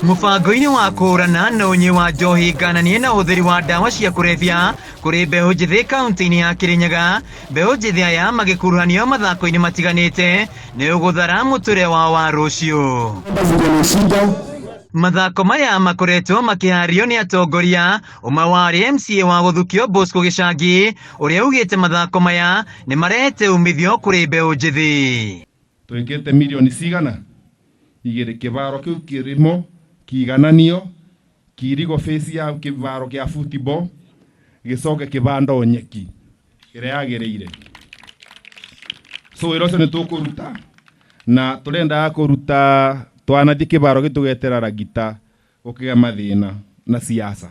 Mũbango-inĩ wa kũhũrana na ũnyui wa njohi ngananie na ũhũthĩri wa ndawa cia kũrebia kũrĩ mbeũ njĩthĩ kaunti-inĩ ya Kĩrĩnyaga, mbeũ njĩthĩ aya magĩkuruhanio mathako-inĩ matiganĩte nĩ ũgũthara mũtũrĩre wao wa rũciũ. Mathako maya makoretwo makĩhario nĩ atongoria, ũmwe warĩ MCA wa Gũthukio Bosco Gĩcangi, ũrĩa ugĩte mathako maya nĩ marehete umithio kũrĩ mbeũ njĩthĩ. Twĩkĩte mirioni cigana igĩrĩ kĩbaro kĩu kĩrĩmo kĩigananio kĩirigo face ya kĩbaro kĩa football gĩcoke kĩbandwo nyeki ĩrĩa yagĩrĩire. So wĩra ũcio nĩ tũkũruta na tũrendaga kũruta twanathiĩ kĩbaro gĩtũgetera ragita gũkĩgĩa mathĩna na siasa.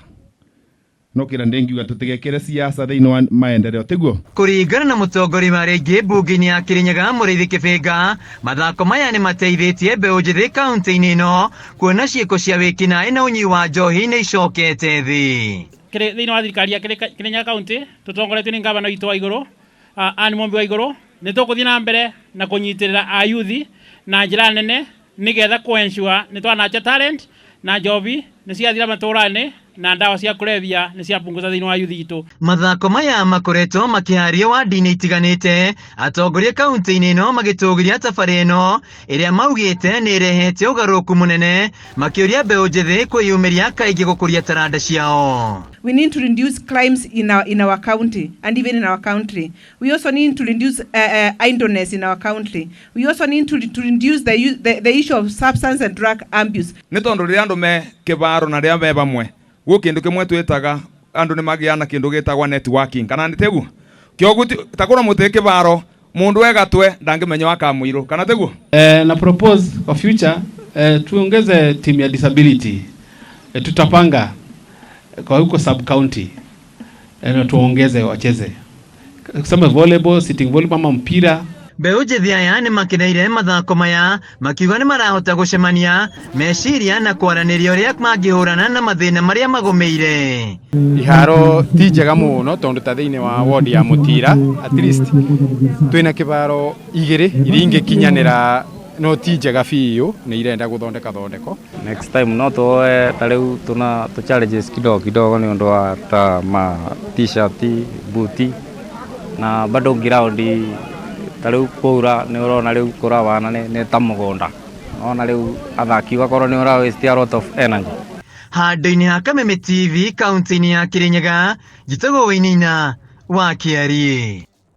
No kĩra ndĩngiuga tũtigekĩre siasa thĩinĩ wa maendeleo tiguo? Kũringana na mũtongoria wa rĩngĩ mbunge-inĩ ya Kĩrĩnyaga Mũrĩithi Kĩbĩnga, mathako maya nĩ mateithĩtie mbeũ njĩthĩ kaunti-inĩ ĩno kuona ciĩko cia wĩkinaĩ na ũnyui wa njohi nĩ icokete thĩ. Thĩinĩ wa thirikari ya Kĩrĩnyaga kaunti tũtongoretio nĩ ngavana witũ wa igũrũ Anne Mumbi wa igũrũ nĩ tũkũthiĩ na mbere na kũnyitĩrĩra ayuthi na njĩra nene nĩgetha kũ ensure nĩ twa nurture talent na njohi nĩ ciathira matũra-inĩ na ndawa cia kũrebia nĩ ciapunguza thĩinĩ wa yuthi itũ. Mathako maya makoretwo makĩhario wandi-inĩ itiganĩte, atongoria kaunti-inĩ ĩno magĩtũgĩria tabarĩra ĩno ĩrĩa maugĩte nĩ ĩrehete ũgarũrũku mũnene, makĩũria mbeũ njĩthĩ kwĩyumĩria kaingĩ gũkũria taranda ciao. We need to reduce crimes in our county and even in our country. We also need to reduce idleness in our country. We also need to reduce the issue of substance and drug abuse. Nĩ tondũ rĩrĩa andũ me kĩbaro na rĩrĩa me vamwe gwĩ kĩndũ kĩmwe twĩtaga andũ nĩ magĩaga na kĩndũ gĩtagwa networking, kana nĩ tiguo? Kĩoguo ta kũrwo mũtĩ kĩbaro mũndũ e gatwe ndangĩmenya wa kamũirũ, kana tiguo? Na propose kwa future tuongeze timu ya disability. Tutapanga kwa huko sub county na tuongeze wacheze kusema volleyball, sitting volleyball ama mpira. Mbeũ njĩthĩ aya nĩ makeneire mathako maya makiuga nĩ marahota gũcemania meciria na kwaranĩria ũrĩa mangĩhũrana na mathĩna marĩa magũmĩire. Iharo ti njega mũno tondũ ta thĩinĩ wa ward ya Mũtira at least twĩna kĩbaro igĩrĩ iria ingĩkinyanĩra, no ti njega biũ, nĩ irenda gũthondeka thondeko. Next time no tuoe ta rĩu tuna tu challenges kidogo kidogo nĩ ũndũ wa ta ma T-shirt, buti na bado ground ta rĩu kwaura nĩ ũrona rĩu kũrawana nĩ ta mũgũnda, ona rĩu athaki ũgakorwo nĩ ũra waste a lot of energy. Handũ-inĩ ha Kameme TV kaunti-inĩ ya Kĩrĩnyaga, njĩtagwo Wainaina wa Kĩariĩ.